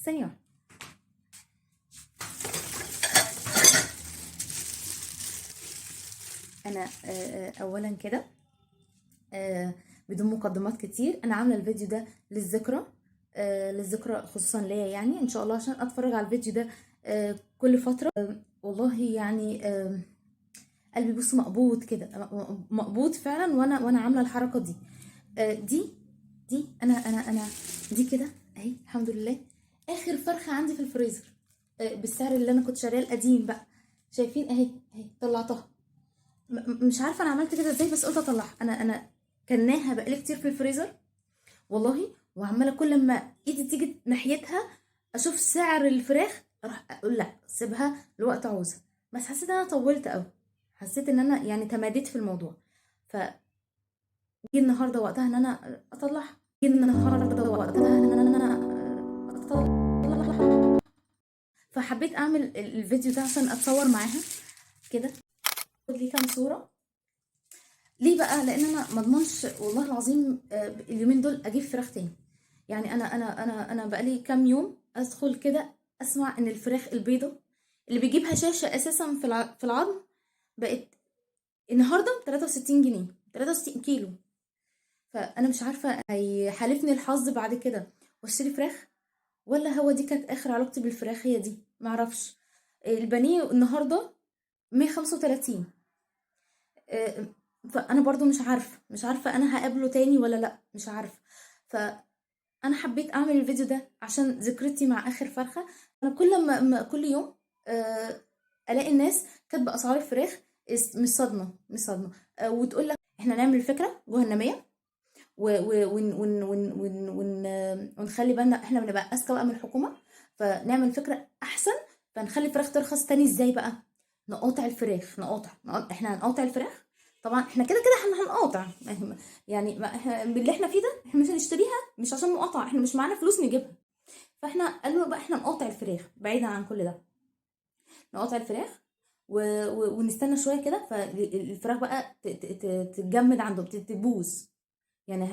ثانية واحدة. انا اولا كده بدون مقدمات كتير، انا عامله الفيديو ده للذكرى، للذكرى خصوصا ليا، يعني ان شاء الله عشان اتفرج على الفيديو ده كل فترة. والله يعني قلبي بص مقبوض كده، مقبوض فعلا وانا عامله الحركة دي. دي انا دي كده اهي، الحمد لله اخر فرخة عندي في الفريزر، بالسعر اللي انا كنت شارياه القديم بقى. شايفين اهي طلعتها. مش عارفه انا عملت كده ازاي، بس قلت اطلعها. انا كناها بقالي كتير في الفريزر والله، وعماله كل ما ايدي تيجي ناحيتها اشوف سعر الفراخ اروح اقول لا سيبها لوقت عوزها. بس حسيت ان انا طولت قوي، حسيت ان انا يعني تماديت في الموضوع. ف جه النهارده وقتها ان انا اطلعها، جه النهارده وقتها ان انا اطلعها. فحبيت اعمل الفيديو ده عشان اتصور معاها كده، خد لي كام صوره. ليه بقى؟ لان انا ما اضمنش والله العظيم اليومين دول اجيب فراخ تاني. يعني انا انا انا انا بقالي كام يوم ادخل كده اسمع ان الفراخ البيضة اللي بيجيبها شاشة اساسا في العظم بقت النهارده 63 جنيه، 63 كيلو. فانا مش عارفه هيحالفني الحظ بعد كده واشتري فراخ، ولا هو دي كانت اخر علاقتي بالفراخ هي دي، معرفش. البانيه النهارده 135، فانا برضو مش عارفه انا هقابله تاني ولا لا، مش عارفه. فانا حبيت اعمل الفيديو ده عشان ذكرتي مع اخر فرخة. انا كل ما كل يوم الاقي الناس كاتبه اسعار الفراخ، مش صدمة، مش صدمة، وتقول لك احنا نعمل فكرة جهنميه ونخلي بالنا احنا بنبقى اذكى بقى من الحكومة، فنعمل فكرة احسن، فنخلي الفراخ ترخص تاني. ازاي بقى؟ نقاطع الفراخ، نقاطع احنا هنقاطع الفراخ. طبعا احنا كده كده احنا هنقاطع، يعني احنا باللي احنا فيه ده احنا مش هنشتريها، مش عشان مقاطعه، احنا مش معانا فلوس نجيبها. فاحنا قالوا بقى احنا نقاطع الفراخ بعيدا عن كل ده، نقاطع الفراخ ونستنى شوية كده، فالفراخ بقى تتجمد عندهم، تبوظ يعني،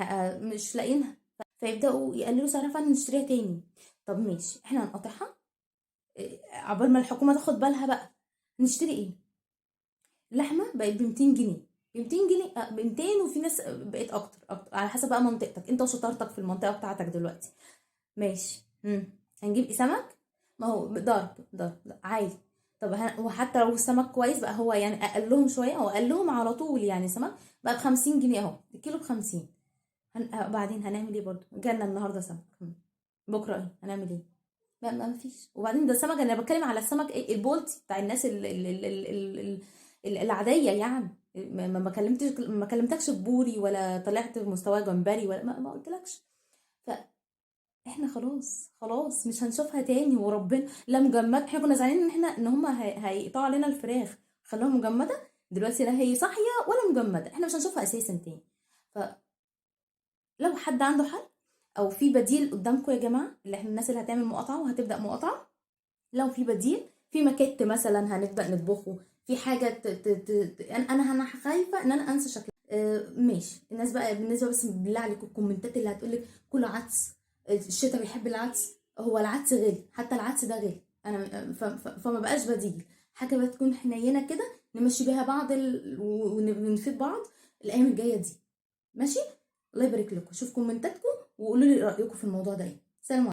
مش لاقيينها، فيبداوا يقللوا سعرها فنشتريها تاني. طب ماشي احنا هنقاطعها عقبال ما الحكومة تاخد بالها بقى. نشتري ايه؟ لحمه بقت ب 200 جنيه، ب 200 جنيه، ب 200، وفي ناس بقت اكتر على حسب بقى منطقتك انت وشطارتك في المنطقة بتاعتك دلوقتي. ماشي. هنجيب ايه؟ سمك؟ ما هو ضرب عالي. طب وحتى لو السمك كويس بقى، هو يعني اقلهم شوية، هو اقلهم على طول يعني. سمك بقى ب 50 جنيه اهو، الكيلو ب 50. بعدين هنعمل ايه برضو؟ جالنا النهارده سمك، بكره ايه؟ هنعمل ايه؟ ما فيش. وبعدين ده سمك، انا بتكلم على السمك ايه؟ البولتي بتاع الناس العادية يعني، ما كلمتكش في بوري، ولا طلعت في مستوى جمبري، ولا ما قلتلكش. فاحنا خلاص مش هنشوفها تاني وربنا. لا مجمد، احنا كنا زعلانين ان احنا ان هم هيقطعوا علينا الفراخ، خلوها مجمده دلوقتي، لا هي صاحية ولا مجمده، احنا مش هنشوفها اساسا تاني. ف لو حد عنده حل او في بديل قدامكم يا جماعة، اللي احنا الناس اللي هتعمل مقاطعه وهتبدا مقاطعه، لو في بديل، في ماكيت مثلا هنبدا نطبخه، في حاجة انا خايفة ان انا انسى شكلها. ماشي. الناس بقى بالنسبة، بس بالله عليكم الكومنتات اللي هتقول لك كله عدس، الشتا بيحب العدس، هو العدس غالي، حتى العدس ده غالي. انا فما بقاش بديل، حاجة بقى تكون حنينه كده نمشي بيها بعض ونفيد بعض الايام الجاية دي. ماشي، الله يبارك لكم. شوف كومنتاتكم وقولوا لي رايكم في الموضوع ده ايه. سلام.